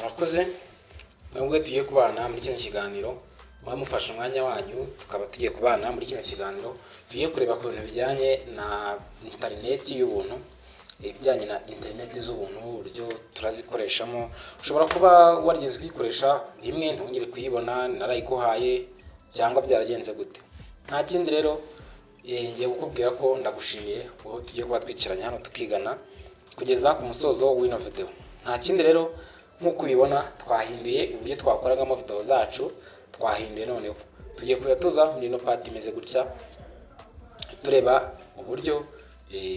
Murakoze mwebwe tugiye kubana muri kino kiganiro. Muba mufashe umwanya wanyu, tukaba tugiye kubana muri kino kiganiro. Tugiye kureba ku bintu bijyanye na interineti y'ubuntu, ibijyanye na interineti z'ubuntu, uburyo turazikoreshamo. Ushobora kuba warigeze kuyikoresha rimwe ntongere kuyibona, narayiguhaye cyangwa byaragenze gute. Nta kindi rero, ngiye kukubwira ko ndagushimiye wowe tugiye kuba twicaranye hano tukigana kugeza ku musozo w'ino video. Nta kindi rero, nk'uko ubibona twahinduye uburyo twakoragamo video zacu, twahinduye. Noneho tugiye kujya tuza muri ino part imeze gutya, tureba uburyo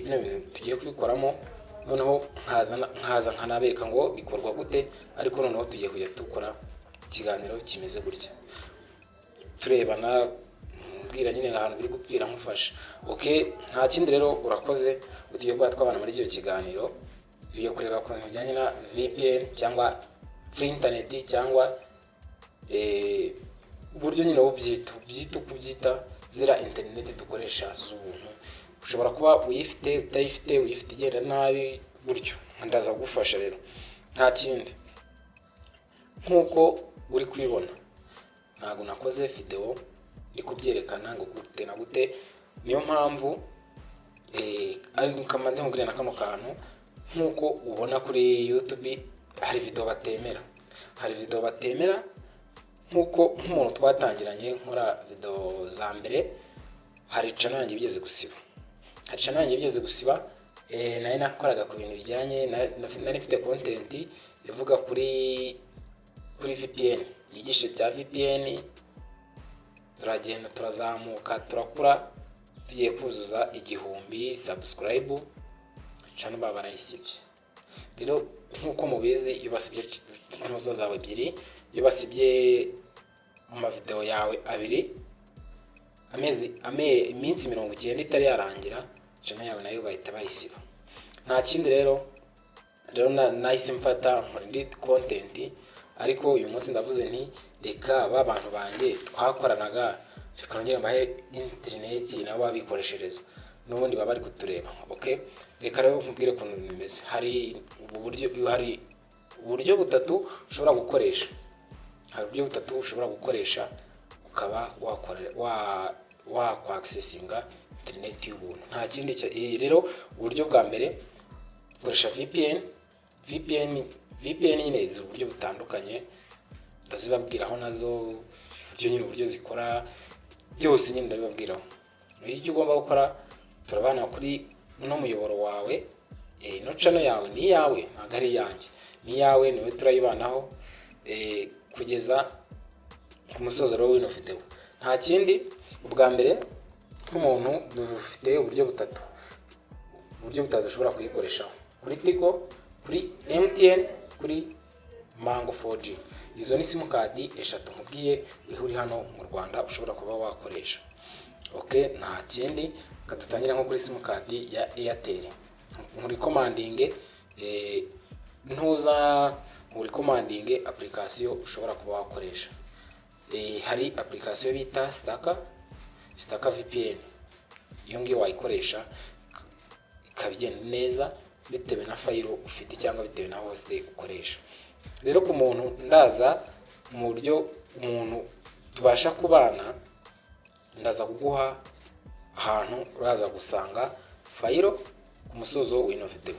bino bintu tugiye kubikoramo. Noneho nkaza nkanabereka ngo bikorwa gute. Ariko noneho tugiye kujya dukora ikiganiro kimeze gutya, turebana, mbwira nyine ahantu biri gupfira, nkufasha. Okay, nta kindi rero, urakoze. Tugiye kuba twabana muri icyo kiganiro. Tugiye kureba ku bintu bijyanye na VPN cyangwa free internet cyangwa uburyo nyine ubyita uko ubyita, ziriya interineti dukoresha z'ubuntu. Ushobora kuba uyifite, utayifite, uyifite igenda nabi gutyo. Ndaza kugufasha rero. Nta kindi, nk'uko uri kubibona ntabwo nakoze video ndi kubyerekana ngo gute na gute. Niyo mpamvu ari kamaze nkubwira na kano kantu. Nk'uko ubona kuri YouTube hari video batemera, hari video batemera. Nk'uko nk'umuntu twatangiranye nkora video za mbere, hari channel yanjye bigeze gusiba, hari channel yanjye bigeze gusiba. Nari nakoraga ku bintu bijyanye nari mfite content ivuga kuri VPN, yigisha bya VPN. Turagenda, turazamuka, turakura, tugiye kuzuza 1000 subscribe, channel baba barayisibye. Rero nk'uko mubizi, iyo basibye intuza zawe ebyiri, iyo basibye mu mavideo yawe abiri, amezi iminsi 90 itari yarangira, channel yawe nayo bahita bayisiba. Nta kindi rero, nahise mfata nkora indi content. Ariko uyu munsi ndavuze nti: "Reka ba bantu banjye twakoranaga, reka nongere mbahe interineti nabo babikoreshereza, n'ubundi baba bari kutureba." Okay, reka rero nkubwire ukuntu bimeze. Hari ubu buryo, hari uburyo butatu ushobora gukoresha, hari uburyo butatu ushobora gukoresha ukaba wakora wakwaccessinga interineti y'ubuntu. Nta kindi rero, uburyo bwa mbere, ukoresha VPN. VPN, VPN nyine ziri uburyo butandukanye, ndazibabwiraho nazo uburyo nyine, uburyo zikora byose nyine ndabibabwiraho. Icyo ugomba gukora, turabana kuri uno muyoboro wawe, ino channel yawe ni iyawe, ntabwo ari iyanjye, ni iyawe, niwe turayibanaho kugeza ku musozo rero w'ino video. Nta kindi, ubwa mbere, nk'umuntu dufite uburyo butatu, uburyo butatu ushobora kuyikoreshaho: kuri Tigo, kuri MTN, kuri Mango 4G. Izo ni simukadi eshatu nkubwiye uri hano mu Rwanda ushobora kuba wakoresha. Okay, nta kindi, reka dutangire nko kuri simukadi ya Airtel. Nkurecommendinge ntuza, nkurecommendinge application ushobora kuba wakoresha. Hari application bita Stark VPN. Iyo ngiyo wayikoresha ikaba igenda neza bitewe na file ufite cyangwa bitewe na host ukoresha. Rero ku muntu, ndaza mu buryo umuntu tubasha kubana, ndaza kuguha ahantu uraza gusanga file ku musozo w'ino video.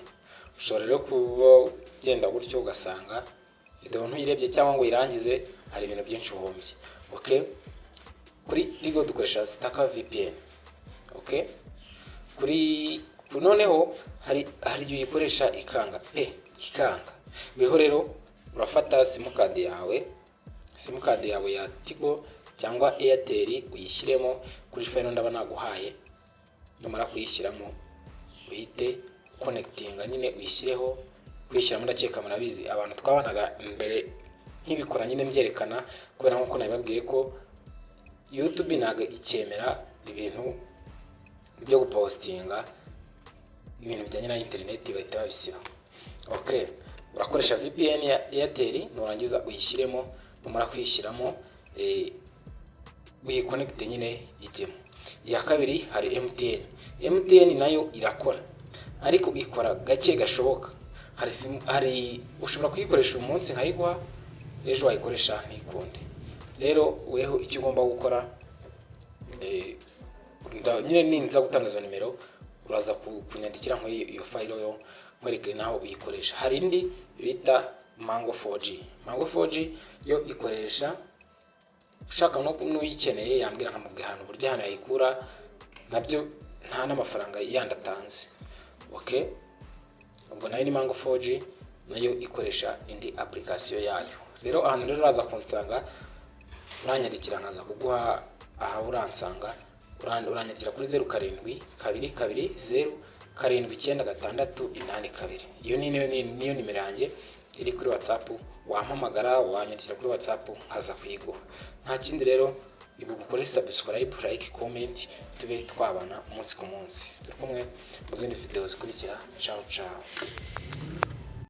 Ushobora rero kuba ugenda gutyo ugasanga video ntuyirebye cyangwa ngo uyirangize, hari ibintu byinshi uhombye. Okay, kuri Tigo dukoresha Stark VPN. Okay, kuri noneho hari igihe uyikoresha ikanga pe, ikanga. Weho rero urafata simukadi yawe, simukadi yawe ya Tigo cyangwa Airtel, uyishyiremo kuri file ndaba naguhaye. Numara kuyishyiramo uhite connectinga nyine, uyishyireho. Kuyishyiramo ndakeka murabizi, abantu twabanaga mbere nkibikora nyine mbyerekana, kubera nk'uko nabibabwiye ko YouTube ntabwo icyemera ibintu byo gupostinga ibintu bijyanye na interineti, bahita babisiba. Okay, urakoresha VPN ya Airtel, nurangiza uyishyiremo. Numara kuyishyiramo, uyiconnecte nyine ijyemo. Iya kabiri, hari MTN. MTN nayo irakora ariko ikora gake gashoboka. Hari ushobora kuyikoresha uyu munsi nkayiguha, ejo wayikoresha ntikunde. Rero weho icyo ugomba gukora, nyine ninza gutanga izo nimero, uraza kunyandikira iyo file yo nkwereke naho uyikoresha. Hari indi bita Mango 4G. Mango 4G yo ikoresha, ushaka no n'uyikeneye yambwira nkamubwira ahantu, uburyo ahantu yayikura, nabyo nta n'amafaranga yandi atanze. Okay, ubwo nayo ni Mango 4G, nayo ikoresha indi application yayo. Rero ahantu rero uraza kunsanga, uranyandikira nkaza kuguha aha uransanga. Uranyandikira kuri 0722079682. Iyo ni niyo nimero yanjye iri kuri WhatsApp. Wampamagara, wanyandikira kuri WhatsApp nkaza kuyiguha. Nta kindi rero, ibuka ukore subscribe, like, comment, tube twabana umunsi ku munsi. Turi kumwe mu zindi video zikurikira. Ciao ciao.